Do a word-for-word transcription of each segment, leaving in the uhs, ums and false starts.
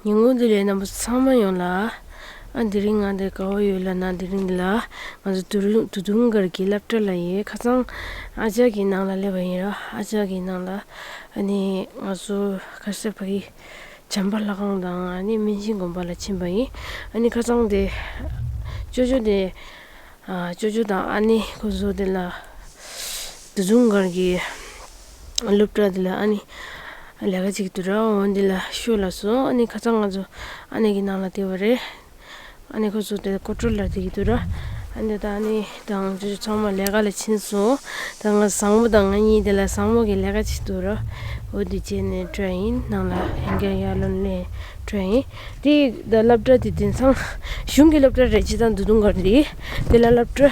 ཉིན་གུང་བདེ་ལེགས། རྣམ་པ་ཚང་མ་ཡོངས་ལ། ཨ་དེ་རིང་ང་འདིར་ག་པར་ཡོད་ལབ་ན། དེ་རིང་འདི་ལ་ང་ཚོ་དུ་རུ་དུ་དུང་སྒར་གྱི་སློབ་གྲྭ་ལ་ཡོད། ཁ་སང་ཨ་ཅག་གི་ནང་ལ་སླེབས་པ་ཡིན་ར། ཨ་ཅག་གི་ནང་ལ་ཨ་ནི་ང་ཚོ་ཁ་སང་ཕ་གི་བྱམས་པ་ལྷ་ཁང་དང་ཨ་ནི་སྨན་ཆེན་དགོན་པ་ལ་ཕྱིན་པ་ཡིན། ཨ་ནི་ཁ་སང་དེ་ཅོ་ཅོ་དེ། ཨ་ཅོ་ཅོ་དང་ཨ་ནེ་ཁོ་ཚོ་དེ་ལ་དུ་དུང་སྒར་གྱི་སློབ་གྲྭ་དེ་ལ་ཨ་ནི་ལས་ཀ་བྱེད་ཀྱི་འདུག་ར། འོ་འདི་ལ་ཤོག་ལབ་སོང་། ཨ་ནི་ཁ་སང་ང་ཚོ་ཨ་ནེ་གི་ནང་ལ་བསྡད་པ་རེད། ཨ་ནེ་ཁོ་ཚོ་དེ་ཀོ་ཊར་ལ་བསྡད་ཀྱི་འདུག་ར། ཨ་ནེ་དང་ཨ་ནེ་དང་ཅོ་ཅོ་ཚང་མ་ལས་ཀ་ལ་ཕྱིན་སོང་། ད་ང་བཟང་པོ་དང་ང་གཉིས་དེ་ལ་བཟང་པོ་གི་ལས་ཀ་བྱེད་ཀྱི་འདུག་ར། འོ་འདི་བྱས་ནས་འགྲོ་ཡ་ཡིན། ནང་ལ་ཡང་བསྐྱར་ཡར་ལོན་ལེན་འགྲོ་ཡ་ཡིན། དེ་ད་སློབ་གྲྭ་དེ་དེང་སང་གཞུང་གི་སློབ་གྲྭ་རེད། སྤྱིར་བཏང་དུ་དུང་སྒར་དེ་དེ་ལ་སློབ་གྲྭ་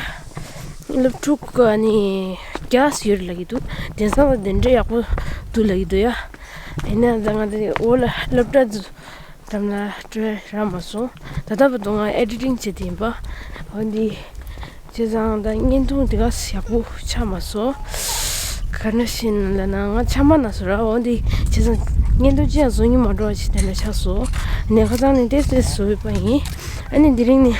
སློབ་ཕྲུག་ཨ་ནི་བརྒྱ་ཙམ་ཡོད་རེད་ལབ་ཀྱི་འདུག་དེང་སང་ད་དེ་འདྲ་ཡག་པོ་འདུག་ལབ་ཀྱི་འདུག་ཡ། དེ་ནས་ད་ང་དེ་འོག་ལ་སློབ་གྲྭ་དེ་འགྲམ་ལ་སྤྲོད་རག་མ་སོང་། ད་ལྟ་བར་དུ་ང་ཨེ་ཌི་ཊིང་བྱེད་དེ་ཡིན་པ། འོ་འདི། བྱས་ཙང་ད་བརྙན་ཐུང་དེ་ག་ཡག་པོ་ཆགས་མ་སོང་། ག་ནང་བཞིན་ལབ་ན་ང་ཆ་མ་ན་སོང་ར། འོ་འདི་བྱས་ཙང་བརྙན་ཐུང་ཅི་ཡང་བཟོ་མྱོང་མ་འགྲོ་བ་ཞིག་དེ་འདྲ་ཆགས་སོང་། ནས་ཁ་སང་ནས་ཏོག་ཙམ་བཟོས་པ་ཡིན། ཨ་ནི་དེ་རིང་ནས་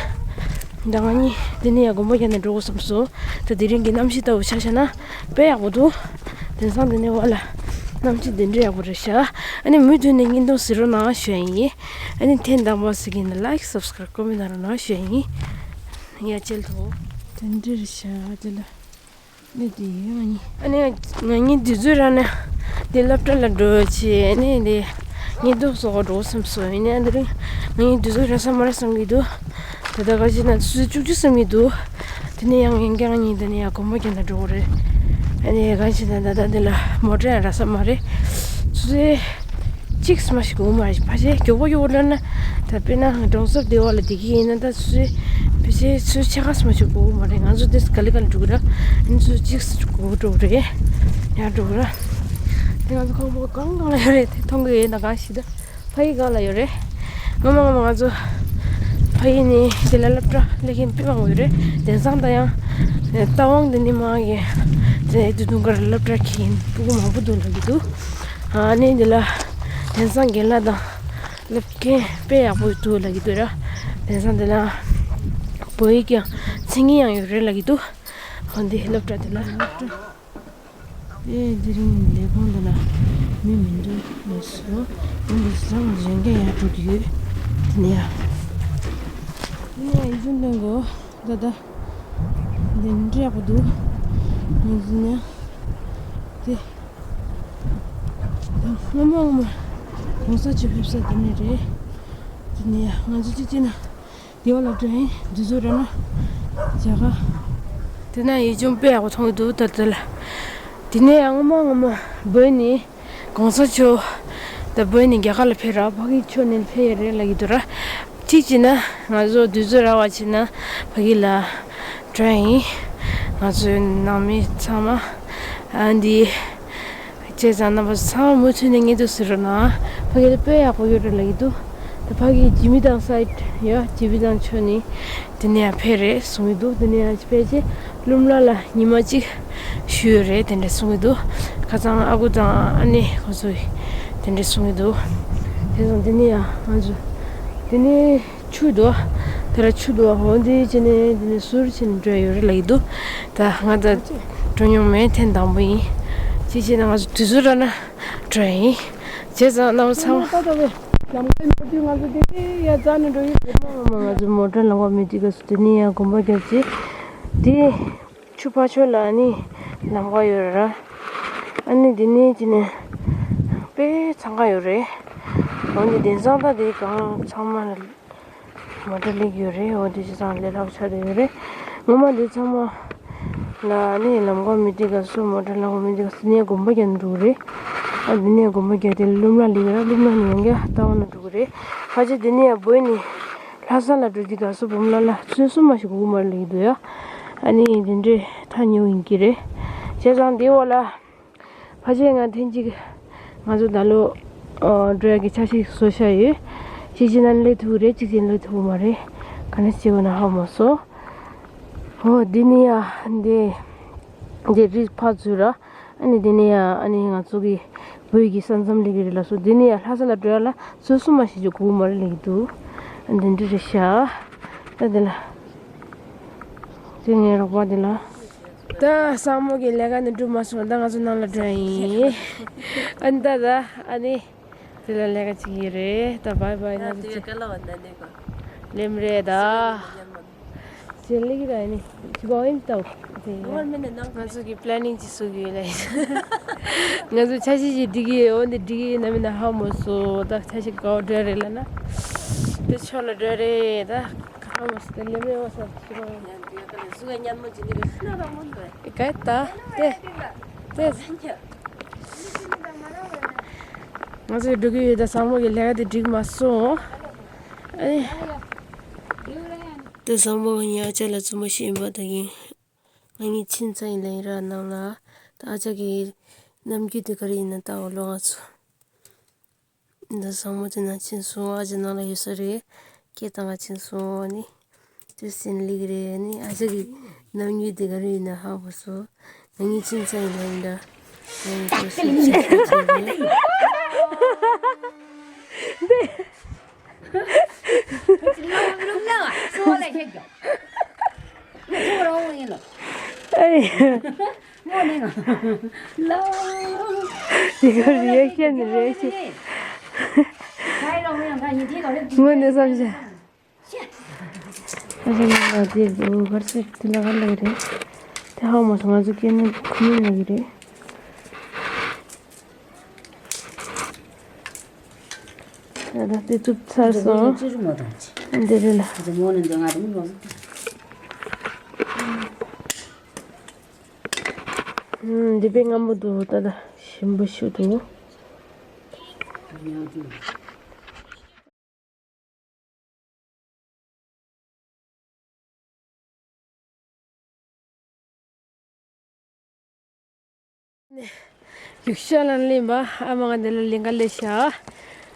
ད་ང་གཉིས་འདི་ནས་ཡར་དགོན་པ་རྒྱག་ནས་འགྲོ་དགོས་བསམ་སོང་། ད་དེ་རིང་གི་གནམ་གཤིས་ལྟ་བུ་ཆ་བཞག་ན་དཔེ་ཡག་པོ་འདུག་དེང་སང་འདི་ནས་བ་ལ་གནམ་གཤིས་འདི་འདྲ་ཡག་པོ་རེད་ཤག་ཨ་ནི་མུ་མཐུད་ནས་བརྙན་ཐུང་གཟིགས་རོགས་གནང་ཞུ་ཡ་ཡིན། ཨ་ནི་ཐེངས་དང་པོ་གཟིགས་ཡིན་ན་ལའིཀ་སབ་སི་ཀ་རེབ་ཀོ་མེན་ཊི་གནང་རོགས་གནང་ཞུ་ཡ་ཡིན། ཡ་ཅེལ་དོ། དེ་འདྲ་རེད་ཤག་དེ་ལ་གནས་དེ་ཡོད་ང་གཉིས། ཨ་ནི་ང་གཉིས་དུས་ཚོད་རག་ན་དེ་སློབ་གྲྭ་ལ་འགྲོ་བྱས། ཨ་ནི་དེ་བརྙན་ཐུང་བཟོ་ག་འགྲོ་བསམ་སོང་། ཡིན་ནའི་དེ་རིང་ང་གཉིས་དུས་ཚོད་རག་ས་མ་རེད་བསམ་གྱི་འདུག་ད་ལྟ་ག་ཅི་ན་ཆུ་ཚོད་བཅུ་གཅིག་ཟིན་གྱི་འདུག་དེ་ནས་ཡང་ངེད་ཀྱང་གཉིས་དེ་ནས་ཡང་དགོན་པ་རྒྱག་ནས་འགྲོ་གི་རེད། ཨ་ནི་ག་ཅི་ན་ད་ལྟ་འདི་ལ་མོ་ཊ་ཡང་རག་ས་མ་རེད། ཆུ་ཚོད་གཅིག་ཙམ་ཞིག་འགོར་མ་རེད། ཕལ་ཆེར་མགྱོགས་པོ་མགྱོགས་པོ་འགྲོ་ན། ད་དཔེར་ན་གྲོང་གསེབ་སྡེ་བ་ལ་བསྡད་ཀྱི་ཡིན་ན་ད་ཆུ་ཚོད་ཕལ་ཆེར་ཆུ་ཚོད་ཕྱེད་ཀ་ཙམ་ཞིག་འགོར་མ་རེད། ང་ཚོ་དེ་ག་ལེ་ག་ལེ་འགྲོ་གི་རེད། ཨ་ནི་ཆུ་ཚོད་གཅིག་ཙམ་འགོར་འགྲོ་གི་རེད། ཡར་འགྲོ་གི་རེད། དེ་ང་ཚོ་ཁང་པ་གང་གང་ལ་ཡོད་རེད། དེ་མཐོང་གི་ཡོད་ན་གང་ཞིག་ད། ཕ་ཡུལ་སྒང་ལ་ཡོད་རེད། སྔོན་མ་སྔོན་མ་ང་ཚོ་ཕ་ཡུལ་ནས་དེ་ལ་སློབ་གྲྭ་སླེབས་མཁན་དཔེ་མང་པོ་ཡོད་རེད། དེང་སང་ད་ཡང་རྟ་དབང་དེ་ནས་མར་གྱི་དེ་དུས་དུང་སྒར་སློབ་གྲྭ་གི་སྤུ་གུ་མང་པོ་འདུག་ལབ་ཀྱི་འདུག་ཨ་ནི་འདི་ལ་དེང་སང་རྒན་ལགས་དང་སློབ་མཁན་དཔེ་ཡག་པོ་འདུག་ལབ་ཀྱི་འདུག་ར། དེང་སང་འདི་ལ་བོད་ཡིག་ཀྱང་མཚན་ཉིད་ཡང་ཡོད་རེད་ལབ་ཀྱི་འདུག་ཨ་འདི་སློབ་གྲྭ་དེ་ལ་སློབ་གྲྭ། ཨེ་དེ་རིང་ལས་ཁུངས་འདི་ན་མི་མི་འདུག་ལགས་སོ། ཡིན་པ་བཟང་གཞན་གྱི་ཡར་འགྲོ་གི་ཡོད། དེ་ནས་ཡ། དེ་ནས་ཡ་ཡིག་ཆུང་འདོན་དགོས། ད་ད་འདི་འདྲ་ཡག་པོ་འདུག་ངས་འཛིན་ན་དེ་ད་སྔོན་མ་སྔོན་མ་གོང་ས་མཆོག་ཕེབས་ས་དེ་ནས་རེད། དེ་ནས་ཡ་ང་ཚོ་གཅིག་གཅིག་ན། དེ་བ་ལ་འགྲོ་ཡིན། དུས་ཚོད་རག་ན་བྱ་ག་དེ་ན་ཡིག་ཆུང་དཔེ་ཡག་པོ་མཐོང་གི་འདུག་ད་ལྟ་ལ། དེ་ནས་ཡང་སྔོན་མ་སྔོན་མ་བོད་ནས་གོང་ས་མཆོག་ད་བོད་ནས་རྒྱ་གར་ལ་ཕེབས་ར། ཕ་གི་ཕྱོགས་ནས་ཕེབས་ཡོད་རེད་ལབ་ཀྱི་འདུག་ར། གཅིག་བྱས་ན་ང་ཚོ་དུས་ཚོད་རག་པ་བྱས་ན་ཕ་གི་ལ་འགྲོ་ཡིན། ང་ཚོའི་ནང་མི་ཚང་མ་ཨ་འདི། བྱས་ཙང་རྣམ་པ་ཚང་མ་མུ་མཐུད་ནས་བརྙན་ཐུང་གཟིགས་རོགས་གནང་། ཕ་གི་ལ་དཔེ་ཡག་པོ་ཡོད་རེད་ལབ་ཀྱི་འདུག་ད་ཕ་གི་ཇི་མི་ཐང་སའིཌ་ཡ་ཇི་མི་ཐང་ཕྱོགས་ནས་དེ་ནས་ཡང་ཕེབས་རེད་གསུང་གི་འདུག་དེ་ནས་ཡང་ཕལ་ཆེར་ཀླུ་མ་ལ་ལ་ཉི་མ་གཅིག་བཞུགས་ཡོད་རེད་དེ་འདྲ་གསུང་གི་འདུག་ཁ་སང་ཨ་ཁུ་དང་ཨ་ནེ་ཁོ་ཚོས་དེ་འདྲ་གསུང་གི་འདུག་དེ་སོང་དེ་ནས་ཡང་ང་ཚོ་དེ་ནས། ཆུ་འདུག་དེ་ལ་ཆུ་འདུག་འོ་འདི་བྱས་ནས་འདི་ནས་ཟུར་ཕྱིན་འགྲོ་ཡོད་རེད་ལབ་ཀྱི་འདུག་ད་ང་ད་འགྲོ་མྱོང་མེད། ཐེངས་དང་པོ་ཡིན། ཅི་བྱས་ན་ང་ཚོ་དུས་ཚོད་རག་ན་འགྲོ་ཡིན། བྱས་ཙང་རྣམ་པ་ཚང་མ། ད་ལྟ་བའི་ལམ་ཁའི་མུ་མཐུད་ང་ཚོ་འདི་ནས་ཡར་འཛེགས་ནས་འགྲོ་ཡི་རེད། ང་ཚོ་མོ་ཊ་ལམ་ཁ་མུ་མཐུད་སྐབས་སུ་དེ་ནས་ཡར་དགོན་པ་རྒྱབ་ཅིག་དེ་ཆུ་ཕར་ཕྱོགས་ལ་ཨ་ནི་ལམ་ཁ་ཡོད་རེད་ར། ཨ་ནི་དེ་ནས་ཅི་ནས་དཔེ་འཚང་ཁ་ཡོད་རེད། འོ་འདི་དེང་སང་ད་དེ་གང་ཚང་མ་ལ། མོ་ཊ་སླེབས་ཡོད་རེད། འོ་དེ་བྱས་ཙང་ལས་སླ་པོ་ཆགས་བསྡད་ཡོད་རེད། སྔོན་མ་འདི་ཚང་མ་ལ་ནི་ལམ་ཁ་མུ་མཐུད་སྐབས་སུ་མོ་ཊ་ལམ་ཁ་མུ་མཐུད་སྐབས་སུ་ནས་དགོན་པ་རྒྱག་ནས་འགྲོ་གི་རེད། ཨ་འདི་ནས་དགོན་པ་རྒྱག་དེ་ཀླུ་མ་ལ་སླེབས་ཡོད་ར། ཀླུ་མ་ནས་ཡང་བསྐྱར་རྟ་དབང་ལ་འགྲོ་གི་རེད། ཕལ་ཆེར་འདི་ནས་ཡང་བོད་ནས་ལྷ་ས་ལ་འགྲོ་དུས་སྐབས་སུ་བུ་མོ་ལ་ལ་ཆུ་ཚོད་གསུམ་མ་ཞིག་འགོར་གི་མ་རེད་ལབ་ཀྱི་འདུག་ཡ། ཨ་ནི་འདི་འདྲའི་ཐག་ཉེ་བོ་ཡིན་གྱི་རེད། བྱས་ཙང་འདི་འོག་ལ། ཕལ་ཆེར་ང་ཐེངས་གཅིག་ང་ཚོ་ད་ལོ་འགྲོ་ཡག་གི་འཆར་གཞི་བཟོ་བཞག་ཡོད། གཅིག་བྱས་ན་སླེབས་ཐུབ་ཀྱི་རེད། གཅིག་བྱས་ན་སླེབས་ཐུབ་ཀྱི་མ་རེད། ག་འདྲ་བྱེད་དགོས་ན་ཧ་མ་སོང་། ཧོ་འདི་ནི་ཡ་འདི་འདི་རི་ཕར་ཚུར་ར། ཨ་ནི་འདི་ནི་ཡ་ཨ་ནི་ང་ཚོ་གི་ བོད་ཀྱི་ས་མཚམས་སླེབས་ཀྱི་རེད་ལབ་སོང་། འདི་ནས་ཡང་ལྷ་ས་ལ་འགྲོ་ཡ་ལ་སོ་སོ་མ་ཤེས་ཀྱི་སྒུག་མ་རེད་ལབ་ཀྱི་འདུག་འདི་འདྲ་རེད་ཤག་ད་འདི་ལ། དེ་ངའི་རོགས་པ་འདི་ལ། ད་སང་མོ་གི་ལས་ཀ་ནི་འགྲུབ་མ་སོང་། ད་ང་ཚོ་ནང་ལ་འགྲོ་ཡ་ཡིན། ཨ་ནི་ད་ད་ཨ་ནི། དེ་ལ་ལས་ཀ་བྱེད་ཀྱི་ཡོད་རེད། ད་བྷའི་བྷའི། ང་ཚོ་ཅིག་ལེམ་རེད་ད། ཅེ་ལི་གི་ར་ནི་ཅི་བ་ཡིན་ཏོ། ང་ཚོ་གི་པི་ལེ་ནིང་ཅིག་བཟོ་གི་ཡོད་ལ། ང་ཚོ་ཆ་ཤས་ཅིག་སྒྲིག་གི་ཡོད། འོ་འདི་སྒྲིག་གི་ཡོད་ན་མིན་ན་ཧ་མོ་སོ། ད་ཆ་ཤས་ག་བ་འགྲོ་རེད་ལ་ན། དེ་ཕྱོགས་ལ་འགྲོ་རེད་ད། ཧ་མོ་སོ། དེ་ལེམ་རེད་བ་སོ་ཅི་བ་ཡིན། ག་ད་དེ་དེ། ང་ཚོས་འགྲོ་གི་ཡོད། ད་སང་མོ་གི་ལས་ཀ་དེ་འགྲིག་མ་སོང་། ཨ་ནི། ད་སང་མོ་ང་གཉིས་ཨ་ཅག་ལ་བཙུན་མོ་ཞིག་ཡིན་པ་ད་གིན། ང་གཉིས་ཕྱིན་ཚར་ཡིན་ལ་ཡིན་ར་ནང་ལ། ད་ཨ་ཅག་གི་ནམ་རྒྱུན་དེ་ག་རེ་ཡིན་ན་ལྟ་འོ་ལོ་ང་ཚོ། ད་སང་མོ་དེ་ན་ཕྱིན་སོང་། ཨ་ཅག་ནང་ལ་ཡོད་ས་རེད། སྐད་བཏང་ག་ཕྱིན་སོང་ཨ་ནི། དེ་སེམས་ལིག་རེད། ནི་ཨ་ཅག་གི་ནམ་རྒྱུན་དེ་ག་རེ་ཡིན་ན་ཧ་གོ་སོང་། ང་གཉིས་ཕྱིན་ཚར་ཡིན་ན་ཡིན་འདྲ། ང་གཉིས་ཁོ་སུ་ཕྱིན་ཚར་ཚར་རེད། ཨེ། དེ་ག་རེ་ཤེས་ནི་རེད་ཤེས། དངོས་གནས་བསམ་བྱ། ཨ་ཞང་ང་དེ་འདུག་གར་སེ་དེ་ལ་ག་ལ་རེད། དེ་ཧ་མ་སོང་། ང་ཚོ་སྐྱེ་ནི་ཁུ་མི་ལ་གི་རེད། ད་ད་དེ་བཙུགས་ཚར་སོང་། འདི་རེད་ལ། འདི་པའི་སྔ་མོ་འདུག་ད་ད་ཞིམ་པོ་ཞིག་འདུག་ཡུག་ཤ་ལ་ལེན་པ་ཨ་མ་ང་འདི་ལ་ལེན་ག་ལེ་ཤ།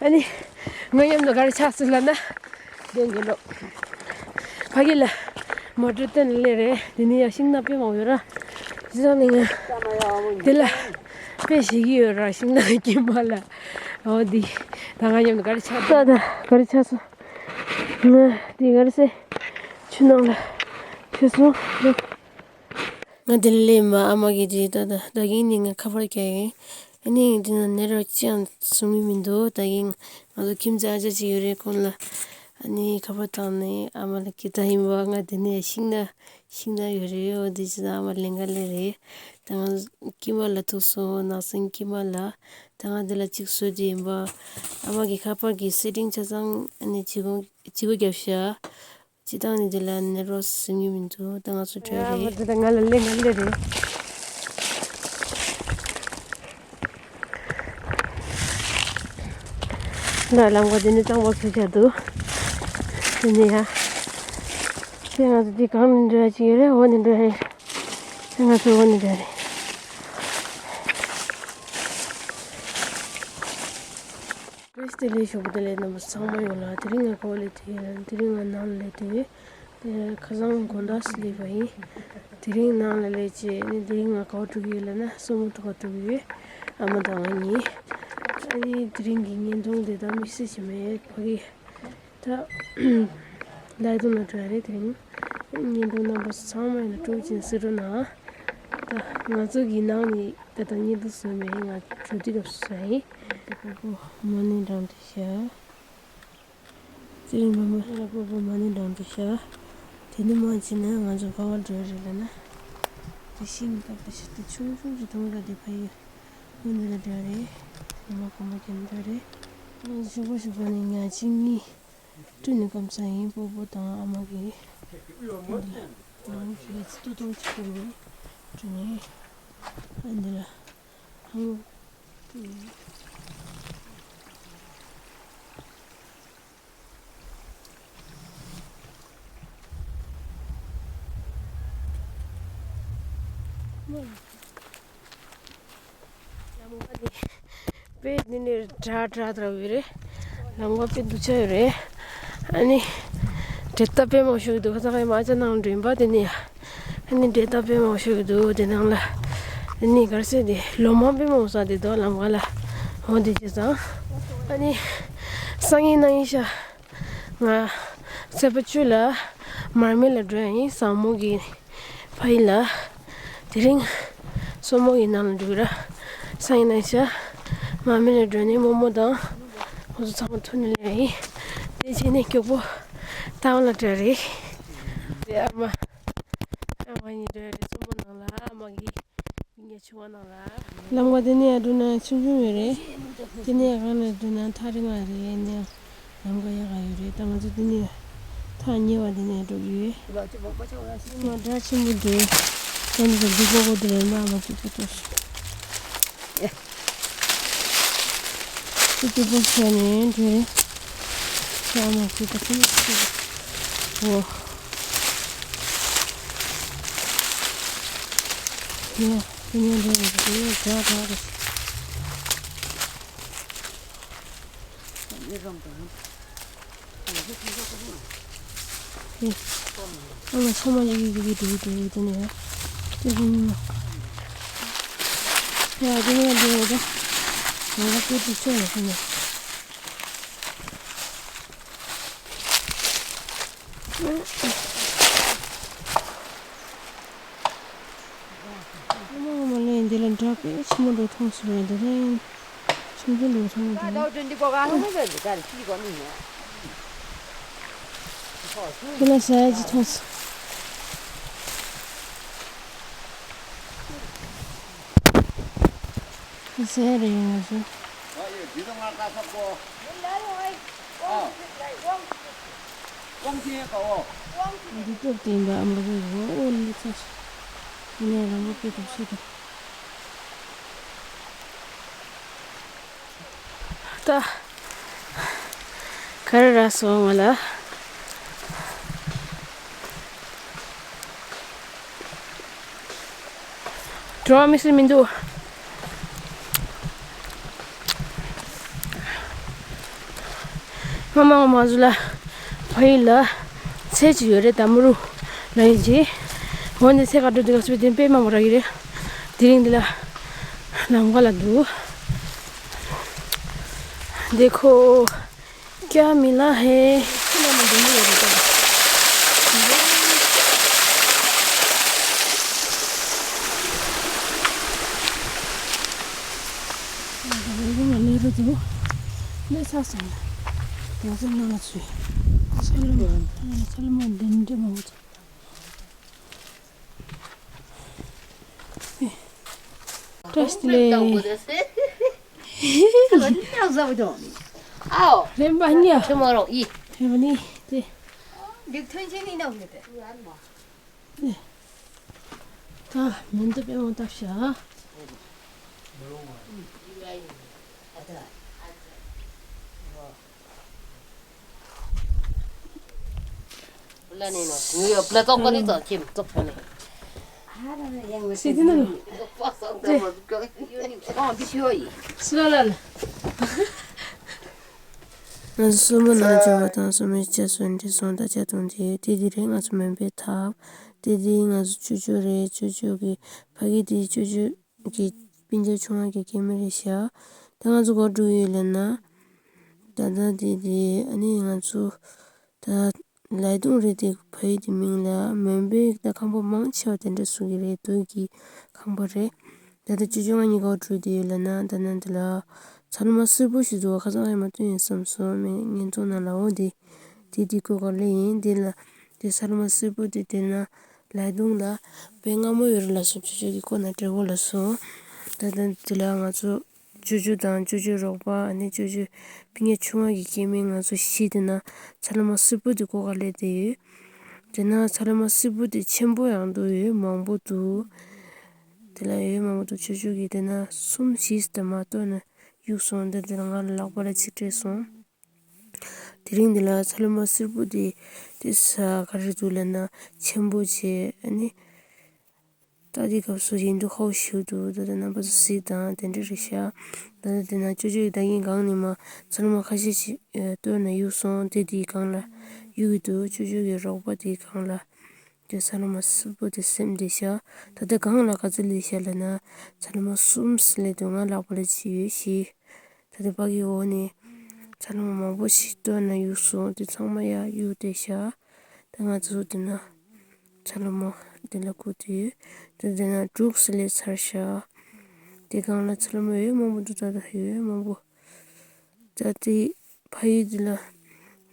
ཨ་ནི་ང་མཉམ་དུ་གར་ཆགས་སུ་ལ་ན་དེ་འགྲོ་ལོ། ཕ་གི་ལ་མོ་ཊ་སྟན་ལེ་རེད། དེ་ནི་ཡ་ཤིང་ནགས་དཔེ་མང་ཡོད་ར། ཅི་ཙང་ནི་ང་དེ་ལ་དཔེ་ཞིག་ཡོད་ར། ཤིང་ནགས་ཀྱི་མ་ལ། འོ་འདི་ད་ང་མཉམ་དུ་གར་ཆགས་ད་ད་གར་ཆགས་སོང་། ང་འདི་གར་སེ་ཆུ་ནང་ལ་ཆུ་སོང་། ང་དེ་ལས་མ་ཨ་མ་གིས་དེ་ད་ད་ད་གིན་ནི་ང་ཁ་པར་རྒྱག་ཡིན། ཨ་ནི་དེ་ན་ནེ་རོ་ཅི་ཡང་གསུང་མི་མི་འདུག་ད་གིན་ང་ཚོ་ཁྱིམ་མཚེས་ཨ་ཅག་ཅིག་ཡོད་རེད། ཁོང་ལ་ཨ་ནི་ཁ་པར་བཏང་ནས་ཨ་མ་ལ་སྐད་བཏང་ཡིན་པ། ང་དེ་ནས་ཤིང་ནགས་ཤིང་ནགས་ཡོད་རེད། འོ་དེ་ཅི་ད་ཨ་མ་ལེན་ག་ལེ་རེད། ད་ང་སྐྱེས་མ་ལ་ཐུག་སོང་། ནགས་སེང་སྐྱེས་མ་ལ། ད་ང་དེ་ལ་གཅིག་བཟོས་དེ་ཡིན་པ། ཨ་མ་གི་ཁ་པར་གི་སེ་ཊིང་ཆ་ཚང་ཨ་ནི་བྱེད་སྒོ་བྱེད་སྒོ་རྒྱབ་ཤག་སྤྱི་བཏང་ནི་དེ་ལ་ནེ་རོ་སིམ་གྱི་མི་འདུག་ད་ང་ཚོ་བྲོས་རེད། ད་ང་ལ་ལེ་ང་ལེ་རེད། ང་ལམ་ཁ་དེ་ནི་གཙང་པོ་བཟོས་བཞག་འདུག་དེ་ནི་ཡ། དེ་ང་ཚོ་དེ་གང་ནས་འགྲོ་ཡ་ཅིག་ཡོད་རེད། འོ་ནས་འགྲོ་ཡ་རེད། དེ་ང་ཚོ་འོ་ནས་འགྲོ་ཡ་རེད། བཀྲ་ཤིས་བདེ་ལེགས། ཞོགས་པ་བདེ་ལེགས། རྣམ་པ་ཚང་མ་ཡོད་ལ། དེ་རིང་ང་ག་བ་ལ་དེ་ཡིན་ལ། དེ་རིང་ང་ནང་ལ་དེ་ཡོད། དེ་ཁ་སང་དགོང་དག་སླེབས་པ་ཡིན། དེ་རིང་ནང་ལ་སླེབས་རྗེས་ནི་དེ་རིང་ང་ག་བ་འགྲོ་གི་ཡོད་ལ་ན། སོ་མོ་འགྲོ་ག་འགྲོ་གི་ཡོད། ཨ་མ་དང་ང་གཉིས། ཨ་ནི་དེ་རིང་གི་བརྙན་ཐུང་དེ་ད་དམིགས་བསལ་ཞིག་མེད། ཕ་གི་ད་ལའི་ཐོག་ན་འགྲོ་ཡ་རེད། དེ་རིང་བརྙན་ཐུང་རྣམ་པ་ཚང་མ་ཡིན་ན་སྤྲོ་བྱིན་ཟེར་རོ་ན། ད་ང་ཚོ་གི་ནང་ནི་ད་ད་བརྙན་ཐུང་བཟོས་མེད། ང་གྲོ་དེ་ག་བཟོ་ཡིན། དེ་པོ་པོ་མ་ནི་འགྲམ་དུ་བཞག་དེ་རིང་མ་མ་ལ་པོ་པོ་མ་ནི་འགྲམ་དུ་བཞག་དེ་ནི་མ་བྱས་ན་ང་ཚོ་ག་བར་འགྲོ་རེད་ལ་ན། དེ་ཤིང་ཀ་པ་ཞིག་དེ་ཆུང་ཆུང་ཞིག་མཐོང་ར། དེ་ཕ་ཡུལ་ཨོ་འདི་ལ་འགྲོ་རེད། ངོ་མ་གོ་མ་གྱོན་འགྲོ་རེད། ང་ཚོ་ཞོགས་པ་ཞོགས་པ་ནས་ཉལ་ཆིག་གཉིས་བཀྲུས་ནས་སྐམ་ས་ཡིན། སྤོ་བོ་དང་ཨ་མ་གིས་འདི་ལ་ང་ཚོ་ལ་ཚིག་ཏུ་ཏོང་ཆིག་བཀྲུས་ནས་བཀྲུས་ནས་ཨ་འདི་ལ། དཔེ་འདི་ནས་དྲག་དྲག་དྲག་ཡོད་རེད། ལམ་ཁ་དཔེ་སྡུག་ཅག་ཡོད་རེད། ཨ་ནི་འབྲས་རྟགས་དཔེ་མང་ཤོས་འདུག་ཁ་སང་ཁ་ཡི་མ་ཅ་ནང་འགྲིམ་པ་དེ་ནི་ཡ། ཨ་ནི་འབྲས་རྟགས་དཔེ་མང་ཤོས་འདུག་དེ་ནང་ལ་དེ་ནི་གར་སེ་དེ་ལོ་མ་དཔེ་མང་ས་དེ་དོ་ལམ་ཁ་ལ། འོ་དེ་བྱས་ཙང་། ཨ་ནི། སང་ཉིན་གནངས་ཉིན་ཤག་ང་ཚེས་པ་བཅུ་ལ་མར་མེ་ལ་འགྲོ་ཡ་ཡིན། བཟང་མོ་གི་ཕ་ཡུལ་ལ། དེ་རིང་སོ་མོ་གི་ནང་ལ་འགྲོ་གི་ར། སང་ཉིན་གནངས་ཤག་མར་མེ་ལ་འགྲོ་ནས་རྨོ་མོ་དང་ཁོ་ཚོ་ཚང་མ་ཐུག་ནས་ལས་ཡིན། དེ་བྱས་ནས་མགྱོགས་པོ་ཏའོ་ལ་འགྲོ་རེད། དེ་ཨ་མ། ཨ་མ་གཉིས་འགྲོ་རེད། མཚོ་མོ་ནང་ལ་ཨ་མ་གི་ངའི་ཆུང་བ་ནང་ལ། ལམ་ཀ་དེ་ནས་ཡར་འགྲོ་ན་ཆུང་ཆུང་ཡོད་རེད། དེ་ནས་གང་ལ་འགྲོ་ན་ཐག་རིང་བ་རེད། ནས་ལམ་ཀ་ཡག་ག་ཡོད་རེད། ད་ང་ཚོ་དེ་ནས་ཐག་ཉེ་བ་དེ་ནས་འགྲོ་གི་ཡོད། མ་སྒྲ་ཆེན་པོ་འདུག་ད་ནི་ད་འདི་གོ་གོ་དེ་རེད། མ་མ་ཀི་ཀི་ཏོ་ཤི། ཀི་ཀི་ཏོ་ཤི་ནས་འགྲོ་རེད། ཤ་མ་ཀི་ཏོ་ཤི། འོ། ཡ། དེ་ནས་འགྲོ་རེད། དེ་ནས་ག་ག་ག་ཨ་མ་ཚང་མ་ཡི་གེ་ཡི་གེ་འགྲོ་གི་འགྲོ་གི་འདུག་ནས། དེ་གི་ཉིན་མོ། ཡ་དེ་ནས་འགྲོ་ཡོད་ད། ང་ལ་སྐད་དུ་ཆོད་ཡོད་ནས། ཨ་མ་ཨ་མ་ལན་འདི་ལ་འདྲ་གི་ཆི་མོ་འགྲོ་མཐོང་སོང་། ཡ་འདི་རིང་ཆུང་ཆུང་འགྲོ་མཐོང་འདུག་ཁྱི་ལ་ཟ་ཡ་ཅི་མཐོང་སོང་། ཟས་རེད་ཡོང་བ་བཟོ། འདི་སྟོབས་ལྡན་པ་ཨ་མ་རེད། འོ་འོ་ལི་ཚ་ཤི། ནས་རང་པོ་སྐད་དུ་ཤི་དང་། ད། ག་རེ་རག་སོང་ང་ལ། འགྲོ་བ་མི་སྲིད་མི་འདུག་ངོ་མ་ངོ་མ་ཟུ་ལ། ཕ་ཡུལ་ལ། ཚལ་ཅིག་ཡོད་རེད། ད་མུ་རུ་ལ་ཡིན་གྱི། འོ་ནི་ཚལ་ཁ་འགྲོ་དུས་སྐབས་སུ་དེ་དཔེ་མང་པོ་རག་གི་རེད། དེ་རིང་འདི་ལ། ལམ་ཁ་ལ་འདུག देखो क्या मिला है। བཀྲ་ཤིས་བདེ་ལེགས། རིམ་པ་གཉིས། རིམ་པ་གཉིས་དེ། ད་མེ་མདའ་དཔེ་མང་བཏབ་ཤག་ང་ཚོ་སོ་མོ་ནང་འབྱོར་བ་དང་སོ་མོའི་ཆ་སོན་འདྲི་སོང་། ད་ཆ་དུང་དེ་དེ་དེ་རེད། ང་ཚོ་མོན་པའི་ཐབ་དེ་དེ་ང་ཚོ་ཅོ་ཅོ་རེད། ཅོ་ཅོ་གི་ཕ་གི་དེ་ཅོ་ཅོ་གི་སྤུན་ཀྱག་ཆུང་བ་གི་སྐྱེ་དམན་རེད་ཤག་ད་ང་ཚོ་ག་པར་འགྲོ་གི་ཡོད་ལབ་ན། ད་ལྟ་དེ་དེ་ཨ་ནི་ང་ཚོ་ད་ལའི་སྡོང་རེད། དེ་ཕ་ཡུལ་དེ་མིང་ལ་མོན་པའི་ད་ཁང་པ་མང་ཆེ་བ་དེ་འདྲ་བཟོ་གི་རེད། རྡོ་གི་ཁང་པ་རེད། ད་ལྟ་ཅོ་ཅོ་ང་གཉིས་ག་པར་འགྲོ་གི་ཡོད་ལབ་ན། ད་ནང་དེ་ལ་ཚ་ལུ་མ་སེར་པོ་ཞིག་འདུག་པ། ཁ་སང་ཡང་མ་སྟོན་ཡིན་བསམ་སོང་། མི་ངན་ཐོག་ནང་ལ། འོ་དེ་དེ་དེ་ཁོ་ག་ལེ་ཡིན། དེ་ལ་དེ་ཚ་ལུ་མ་སེར་པོ་དེ་དེ་ན་ལའི་སྡོང་ལ་དཔེ་སྔ་མོ་ཡོད་རེད་ལབ་སོང་། ཅོ་ཅོ་གི་ཁོ་ན་བྲེ་བོ་ལབ་སོང་། ད་ལྟ་དེ་ལ་ང་ཚོ་ཅོ་ཅོ་དང་ཅོ་ཅོའི་རོགས་པ། ཨ་ནི་ཅོ་ཅོའི་སྤུན་ཀྱག་ཆུང་བ་གི་སྐྱེ་དམན། ང་ཚོ་བཞི་དེ་ན་ཚ་ལུ་མ་སེར་པོ་དེ་ཁོ་ག་ལེ་དེ་ཡོད། དེ་ན་ཚ་ལུ་མ་སེར་པོ་དེ་ཆེན་པོ་ཡང་འདུག་ཡོད་མང་པོ་འདུག་དེ་ལ་ཡོད་མང་པོ་འདུག་ཅོ་ཅོ་གི་དེ་ན་གསུམ་བཞི་དེ་མ་གཏོར་ན་གཡུགས་སོང་། དེ་དེ་ལ་ང་ལ་ལག་པ་ལ་ཅིག་སྤྲད་སོང་། དེ་རིང་འདི་ལ་ཚ་ལུ་མ་སེར་པོ་དེ་དེ་ས་ག་རེ་འདུག་ལབ་ན་ཆེན་པོ་བྱས། ཨ་ནི་ད་དེ་སྐབས་སུ་ཡིན་དུས་ཁོ་ཞུ་འདུག་ད་ལྟ་རྣམ་པ་ཚོ་གཟིགས་དང་། དེ་འདྲ་རེད་ཤག་ད་ལྟ་དེ་ན་ཅོ་ཅོ་ཡི་ད་གིན་སྒང་ནས་མར་ཚ་ལུ་མ་ཁ་ཤས་ཤིག་གཏོར་ནས་གཡུགས་སོང་། དེ་དེའི་སྒང་ལ་གཡུག་གི་འདུག་ཅོ་ཅོ་གི་རོགས་པ་དེའི་སྒང་ལ། དེ་ཚ་ལུ་མ་སེར་པོ་དེ་སེམས་བདེ་ཤག་ད་ལྟ་སྒང་ལ་ག་ཚོད་སླེབས་ཤག་ལབ་ན། ཚ་ལུ་མ་གསུམ་སླེབས་འདུག་ང་ལག་པ་ལ་གཅིག་ཡོད། བཞི། ད་དེ་ཕ་གི་འོག་ནས་ཚ་ལུ་མ་མང་པོ་ཞིག་སྟོད་ནས་གཡུགས་སོང་། དེ་ཚང་མ་ཡར་གཡུགས་བསྡད་ཤག་ད་ང་ཚོ་དེ་ན་ཚ་ལུ་མ་དེ་ལ་བཀོད་དེ་ཡོད། ད་དེ་ན་དྲུག་ཙམ་སླེབས་ཚར་ཤག་དེ་སྒང་ལ་ཚ་ལུ་མ་ཡོད་མང་པོ་འདུག་ད་ད་ཡོད་མང་པོ། ད་དེ་ཕ་ཡུལ་དེ་ལ་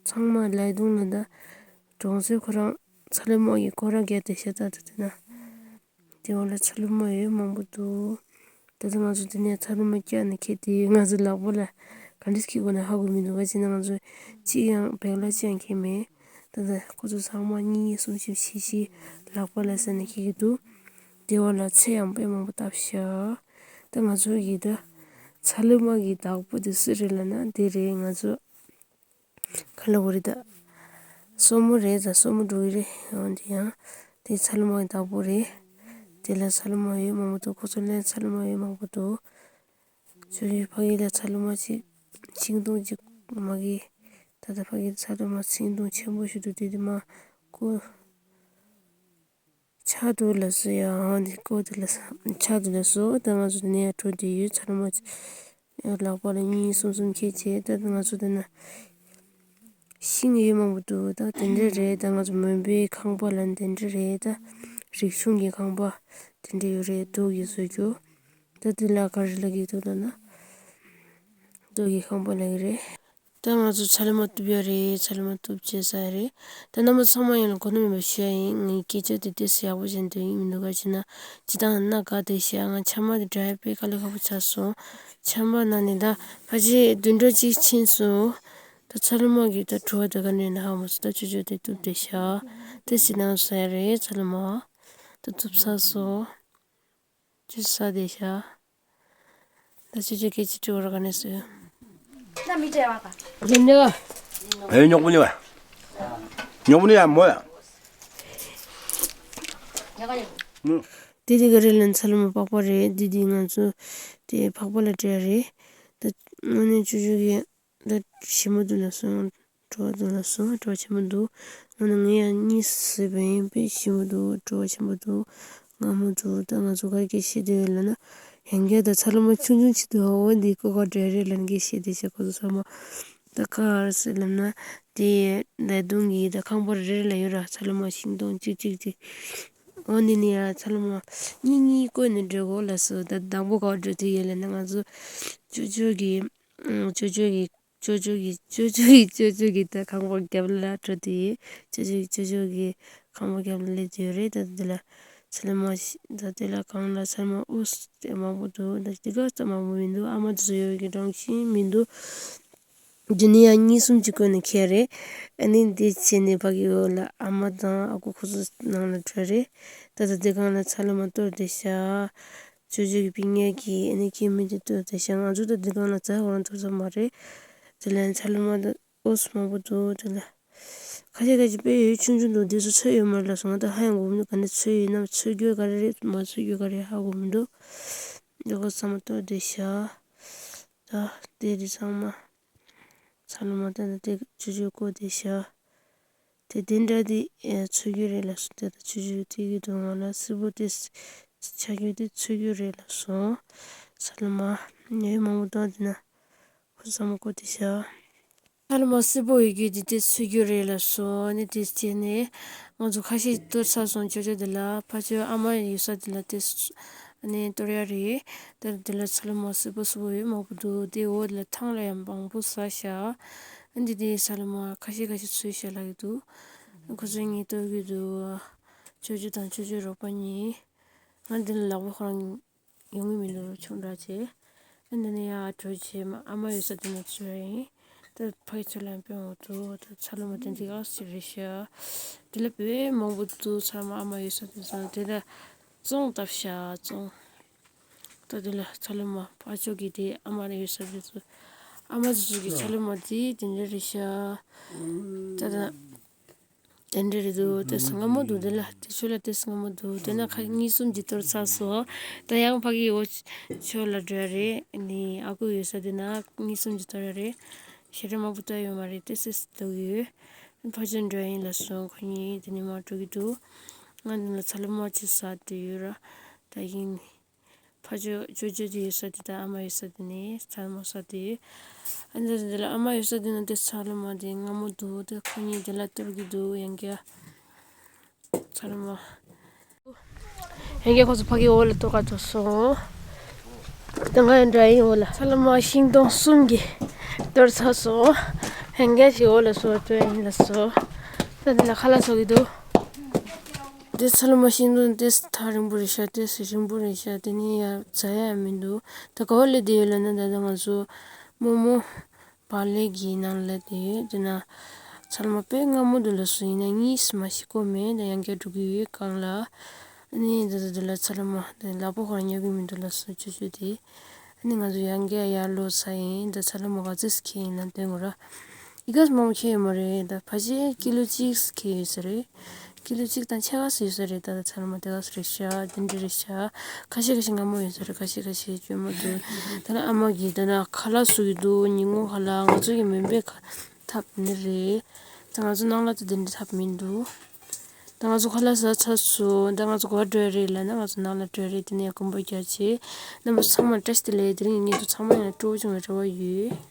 ཚང་མ་ལའི་དུང་ལ་ད་གྲོང་གསེབ་ཁོ་རང་ཚ་ལུ་མ་གི་སྐོར་ར་རྒྱག་བསྡད་ཤག་ད་ད་དེ་ན། དེ་འོག་ལ་ཚ་ལུ་མ་ཡོད་མང་པོ་འདུག་ད་ལྟ་ང་ཚོ་དེ་ནས་ཚ་ལུ་མ་བཀྱགས་ནས་ཁྱེར་ཏེ་ང་ཚོ་ལག་པ་ལ་ག་འདྲས་འཁྱེར་དགོས་ན་ཧ་གོ་མི་འདུག་ག་ཅི་ན་ང་ཚོ་གཅིག་ཡང་བེག་ལ་གཅིག་ཡང་འཁྱེར་མེད། ད་ལྟ་ཁོ་ཚོ་ཚང་མ་གཉིས་གསུམ་བཞི་བཞི་བཞི་ལག་པ་ལ་ཟེར་ནས་འཁྱེར་གྱི་འདུག་དེ་འོག་ལ་ཚལ་ཡང་དཔེ་མང་པོ་བཏབ་ཤག་ད་ང་ཚོ་གི་ད་ཚ་ལུ་མ་གི་བདག་པོ་དེ་སུ་རེད་ལབ་ན་དེ་རེད། ང་ཚོ་ག་ལབ་དགོས་རེད་ད། སྲུ་མོ་རེད་ད། སྲུ་མོ་འགྲོ་གི་རེད། འོན་ཏེ་ཡང་དེ་ཚ་ལུ་མ་གི་བདག་པོ་རེད། དེ་ལ་ཚ་ལུ་མ་ཡོད་མང་པོ་འདུག་ཁོ་ཚོ་ལ་ཚ་ལུ་མ་ཡོད་མང་པོ་འདུག་ཁྱོད་ཀྱི་ཕ་གི་ལ་ཚ་ལུ་མ་ཅིག་ཤིང་སྡོང་ཅིག་མ་གི། ད་ལྟ་ཕ་གི་ཚ་ལུ་མ་ཤིང་སྡོང་ཆེན་པོ་ཞིག་འདུག་དེ་དེ་མ་ཀོ་ཆག་འདུག་ལབ་སོང་ཡ། འོན་ཏེ་ཀོ་དེ་ལ་ཆག་འདུག་ལབ་སོང་། ད་ང་ཚོ་དེ་ནས་ཡར་འགྲོ་བསྡད་ཡོད། ཚ་ལུ་མ་ལག་པ་ལ་གཉིས་གསུམ་གསུམ་འཁྱེར་བྱས། ད་ང་ཚོ་དེ་ན་ཤིང་ཡོད་མང་པོ་འདུག་ད་དེ་འདྲ་རེད། ད་ང་ཚོ་མོན་པའི་ཁང་པ་ལ་དེ་འདྲ་རེད། ད་རིག་གཞུང་གི་ཁང་པ་དེ་འདྲ་ཡོད་རེད། དུག་གིས་བཟོས་རྒྱུ། ད་དེ་ལ་ག་རེ་ལབ་ཀྱི་འདུག་ལབ་ན། དུག་གི་ཁང་པ་ལབ་ཀྱི་རེད། ད་ང་ཚོ་ཚ་ལུ་མ་གཏུབ་ཡ་རེད། ཚ་ལུ་མ་གཏུབ་བྱས་ཚར་ཡ་རེད། ད་རྣམ་པ་ཚང་མ་ཡིན་ལ་གོ་ནོར་མེད་པ་ཞུ་ཡ་ཡིན། ངའི་སྐད་ཆ་དེ་ཏོག་ཙམ་ཡག་པོ་བྱས་འདོད་ཡིན་མི་འདུག་ག་ཅི་ན་ཅི་དང་ན་དགའ་བསྡད་ཤག་ང་ཆམ་པ་དེ་འདྲ་ཡ་དཔེ་དཀའ་ལས་ཁག་པོ་ཆགས་སོང་། ཆམ་པ་ན་ནི་ད་ཕལ་ཆེར་བདུན་ཕྲག་གཅིག་ཕྱིན་སོང་། ད་ཚ་ལུ་མ་གི་ད་བྲོ་བ་དེ་ག་ནས་ན་ཧ་མ་སོང་། ད་ཅོ་ཅོ་དེ་གཏུབ་བསྡད་ཤག་དེ་ཅི་ན་ཟ་ཡ་རེད། ཚ་ལུ་མ་ད་གཏུབ་ཚར་སོང་། ཅི་ཟ་བསྡད་ཤག་ད་ཅོ་ཅོ་སྐད་ཆ་དྲི་བ་ར་ག་ནས་ཟེར། ན་མི་བྲལ་བ་ག་ཉམས་ནས་ག་ཨེ་ཉོག་པོ་ཉོ་བ། ཉོག་པོ་ཉོ་ཡ་མོ་ཡ། ཉོག་ག་ཉོག་དེ་དེ་ག་རེ་ལན་ཚ་ལུ་མ་པགས་པ་རེད། དེ་དེ་ང་ཚོ་དེ་ཕག་པ་ལ་སྤྲད་རེད། ད་དངོས་གནས་ཅོ་ཅོ་གི་ད་ཞིམ་པོ་འདུག་ལབ་སོང་། བྲོ་བ་འདུག་ལབ་སོང་། བྲོ་བ་ཆེན་པོ་འདུག་དངོས་གནས་ངས་ཡང་གཉིས་ཟོས་པ་ཡིན། དཔེ་ཞིམ་པོ་འདུག་བྲོ་བ་ཆེན་པོ་འདུག་མངར་མོ་འདུག་ད་ང་ཚོ་ག་རེ་སྐད་བཤད་བསྡད་ཡོད་ལབ་ན། ཡང་བསྐྱར་ད་ཚ་ལུ་མ་ཆུང་ཆུང་ཅིག་འདུག་འོ་འདི་ཀོ་ཀ་འདྲ་རེད་ལབ་ནས་སྐད་བཤད་བསྡད་ཤག་ཁོ་ཚོ་ཚང་མ། ད་ག་རེ་ཟེར་ལབ་ན། དེ་ལའི་དུང་གི་ད་ཁང་པ་རེ་རེ་ལ་ཡོད་ར། ཚ་ལུ་མ་ཤིང་སྡོང་གཅིག་གཅིག་གཅིག་འོ་འདི་ནི་ཡ་ཚ་ལུ་མ་གཉིས་གཉིས་བཀོད་ནས་འགྲོ་དགོས་ལབ་སོང་། ད་དང་པོ་ག་པར་འགྲོ་དུས་ཡོད་ལབ་ན། ང་ཚོ་ཅོ་ཅོ་གི་ཅོ་ཅོ་གི་ཅོ་ཅོ་གི་ཅོ་ཅོ་གི་ཅོ་ཅོ་གི་ད་ཁང་པ་རྒྱབ་ལ་འགྲོ་དུས། ཅོ་ཅོ་གི་ཅོ་ཅོ་གི་ཁང་པ་རྒྱབ་ལ་སླེབས་ཡོད་རེད། ད་དེ་ལ་ཚ་ལུ་མ་ཞིག་ད་དེ་ལ་གང་ལ་ཚ་ལུ་མ་ཨུ་སུ་དེ་མང་པོ་འདུག་ད་དེ་ག་ཙམ་མང་པོ་མི་འདུག་ཨ་མ་དེ་ཚོ་ཡོད་ཀྱི་གྲངས་ཤིག་མི་འདུག་དེ་ནས་ཡང་གཉིས་གསུམ་ཅིག་བཀོད་ནས་ཁྱེར་རེད། ཨ་ནི་འདི་བྱས་ནས་ཕ་གི་འོག་ལ་ཨ་མ་དང་ཨ་ཁུ་ཁོ་ཚོ་ནང་ལ་འགྲོ་རེད། ད་ལྟ་འདི་སྒང་ལ་ཚ་ལུ་མ་གཏོར་བསྡད་ཤག་ཅོ་ཅོ་གི་སྤུན་ཉེ་གིས་ཨ་ནི་ཁྱིམ་མི་དེ་གཏོར་བསྡད་ཤག་ང་ཚོ་ད་འདི་སྒང་ལ་རྩྭ་ཧོ་རང་གཏོར་ས་མ་རེད། དེ་ལ་ཚ་ལུ་མ་ད་ཨོ་སི་མང་པོ་འདུག་དེ་ལ་ཁ་ཤས་ཁ་ཤས་དཔེ་ཡོད་ཆུང་ཆུང་འདུག་འདི་ཚོ་ཚོས་ཡོད་མ་རེད་ལབ་སོང་། ང་ད་ཧ་ཡང་གོ་མི་འདུག་ག་ནས་ཚོས་ཡོད་ན། ཚོས་རྒྱུ་ག་རེ་རེད། མ་ཚོས་རྒྱུ་ག་རེ་ཧ་གོ་མི་འདུག་འདི་གོ་ཚང་མ་གཏོར་བསྡད་ཤག་ད་དེ་རེད་ཚང་མ། ཚ་ལུ་མ་ད་ད་དེ་ཅོ་ཅོ་བཀོད་བསྡད་ཤག་དེ་དེ་འདྲ་དེ་ཨེ་ཚོས་རྒྱུ་རེད་ལབ་སོང་། དེ་ད་ཆུ་ཆུ་ཐིག་གི་དུ་ང་ལ་སིལ་བུ་དེ་ཆ་རྒྱུ་དེ་ཚོས་རྒྱུ་རེད་ལབ་སོང་། ཚ་ལུ་མ་ཡོད་མང་པོ་བཏང་དེ་ན་ཁོ་ཚང་མ་བཀོད་དེ་བཞག་ཚ་ལུ་མ་སིལ་བུ་ཡོད་རྒྱུ་དེ་དེ་ཚོས་རྒྱུ་རེད་ལབ་སོང་། ནི་དེ་བྱས་ནས་ང་ཚོ་ཁ་ཤས་གཏོར་ཚར་སོང་། ཅོ་ཅོ་དེ་ལ་ཕ་ཆོས་ཨ་མ་ཡོད་ས་དེ་ལ་དེ་ནས་གཏོར་ཡ་རེད། དེ་དེ་ལ་ཚ་ལུ་མ་སིལ་བུ་སིལ་བུ་ཡོད་མང་པོ་འདུག་དེ་འོག་དེ་ལ་ཐང་ལ་ཡང་མང་པོ་ཟ་བཞག་ཨ་འདི་དེ་ཚ་ལུ་མ་ཁ་ཤས་ཁ་ཤས་ཚོས་བཞག་ལབ་ཀྱི་འདུག་ཁོ་ཚོས་ངས་གཏོར་གྱི་འདུག་ཅོ་ཅོ་དང་ཅོ་ཅོའི་རོགས་པ་གཉིས། ང་འདི་ལ་ལག་པ་ཁོ་རང་ཡོང་གི་མི་འདུག་ཆུང་དྲགས་བྱས། ཨ་འདི་ནས་ཡར་འགྲོ་བྱས་མ་ཨ་མ་ཡོད་ས་དེ་ནས་ཚོས་ཡིན། ད་ཕ་གི་ཚོ་ལ་ཡང་དཔེ་འོང་འདུག་ད་ཚ་ལུ་མ་དེ་འདི་ག་ཟེར་རེད་ཤག་དེ་ལ་དཔེ་མང་པོ་འདུག་ཚ་ལུ་མ་ཨ་མ་ཡོད་ས་དེ་ཚོ་དེ་ལ་བཙོང་བཏབ་ཤག་བཙོང་། ད་དེ་ལ་ཚ་ལུ་མ་ཕ་ཆོས་ཀྱི་དེ་ཨ་མ་ལ་ཡོད་ས་དེ་ཚོ་ཨ་མ་དེ་ཚོ་གི་ཚ་ལུ་མ་དེ་དེ་འདྲ་རེད་ཤག་ད་ད་དེ་འདྲ་རེད་འདུག་དེ་སྔ་མོ་འདུག་དེ་ལ་དེ་ཆོས་ལ་དེ་སྔ་མོ་འདུག་དེ་ན་ཁ་གཉིས་གསུམ་གྱི་གཏོར་ཚར་སོང་། ད་ཡང་ཕ་གི་འོག་ཆོས་ལ་འགྲོ་ཡ་རེད། ནི་ཨ་ཁུ་ཡོད་ས་དེ་ན་གཉིས་གསུམ་གྱི་གཏོར་ཡ་རེད། ཞེ་དྲག་མང་པོ་གཏོར་ཡོད་མ་རེད། དེ་སིས་འདུག་ཡོད། ཕ་ཆོས་འགྲོ་ཡ་ཡིན་ལབ་སོང་། ཁོ་གཉིས་དེ་ནས་མར་འགྲོ་གི་འདུག་ང་འདི་ལ་ཚ་ལུ་མ་ཅིག་ཟ་བསྡད་ཡོད་ར། ད་ཡིན། ཕ་ཇོ་ཇོ་ཇོ་དེ་ཡོད་ས་དེ་དང་ཨ་མ་ཡོད་ས་དེ་ནས་ཚ་ལུ་མ་ས་དེ། ཨ་ནི་དེ་ལ་ཨ་མ་ཡོད་ས་དེ་ན་དེ་ཚ་ལུ་མ་དེ་སྔ་མོ་འདུག་དེ་ཁོ་གཉིས་དེ་ལ་གཏོར་གི་འདུག་ཡང་ག་ཚ་ལུ་མ། ཡང་ག་ཁོ་ཚོ་ཕ་གི་འོག་ལ་གཏོར་ག་ཐུག་སོང་། ད་ང་ཡང་འདྲ་ཡིན་འོག་ལ། ཚ་ལུ་མ་ཤིང་སྡོང་གསུམ་གྱི་གཏོར་ཚར་སོང་། ཡང་ག་ཞིག་འོག་ལ་སོང་སྟོན་ཡིན་ལ་སོང་། ད་དེ་ལ་ཁ་ལག་བཟོ་གི་འདུག་དེ་ཚ་ལུ་མ་ཤིང་སྡོང་དེ་ཐག་རིང་པོ་རེད་ཤག་དེ་སུ་རིང་པོ་རེད་ཤག་དེ་ནི་ཡ་ཟ་ཡ་མི་འདུག་ད་ག་བ་ལས་དེ་ཡོད་ལ་ན་ད་ལྟ་ང་ཚོ་རྨོ་མོ་བག་ལེབ་ཀྱི་ནང་ལ་དེ་ཡོད་དེ་ན་ཚ་ལུ་མ་དཔེ་སྔ་མོ་འདུག་ལ་སུ་ཡིན་ན་གཉིས་མ་ཤི་གོ་མེད་ད་ཡང་བསྐྱར་འགྲོ་གི་ཡོད་གང་ལ། ཨ་ནི་ད་ད་དེ་ལ་ཚ་ལུ་མ་དེ་ལག་པ་ཁོ་རང་ཉོ་གི་མི་འདུག་ལ་སུ་ཆུ་ཆུ་དེ། ཨ་ནི་ང་ཚོ་ཡང་བསྐྱར་ཡར་ལོག་ས་ཡིན་ད་ཚ་ལུ་མ་ག་ཚོད་ཁྱེར་ཡིན་ན་སྟོན་དགོས་ར། ཡི་གེ་མང་པོ་ཁྱེར་ཡོད་མ་རེད་ད་ཕལ་ཆེར་ཀི་ལོ་གཅིག་ཁྱེར་ཡོད་ས་རེད། ཀི་ལོ་གཅིག་དང་ཕྱེད་ཀ་ཙམ་ཡོད་ས་རེད་ད་ད་ཚ་ལུ་མ་དེ་ག་ས་རེད་ཤག་དེ་འདྲ་རེད་ཤག་ཁ་ཤས་ཁ་ཤས་སྔ་མོ་ཡོད་ས་རེད་ཁ་ཤས་ཁ་ཤས་བཅོས་མ་འདུག་ད་ནི་ཨ་མ་གིས་ད་ན་ཁ་ལག་བཟོ་གི་འདུག་ཉིན་གུང་ཁ་ལག་ང་ཚོ་གི་མེ་འབར་ཁ་ཐབ་ནི་རེད། ད་ང་ཚོ་ནང་ལ་ད་དེ་འདྲ་ཐབ་མི་འདུག་ད་ང་ཚོ་ཁ་ལག་ཟ་ཚར་སོང་ད་ང་ཚོ་ག་པར་འགྲོ་ཡ་རེད་ལབ་ན་ང་ཚོ་ནང་ལ་འགྲོ་ཡ་རེད་དེ་ནས་ཡ་གོམ་པ་རྒྱག་བྱས་རྣམ་པ་ཚང་མ་བཀྲ་ཤིས་བདེ་ལེགས་དེ་རིང་གི་ངེད་ཚོ་ཚང་མ་ཡང་སྤྲོ་བོ་བྱུང་བའི་རེ་བ་ཡོད།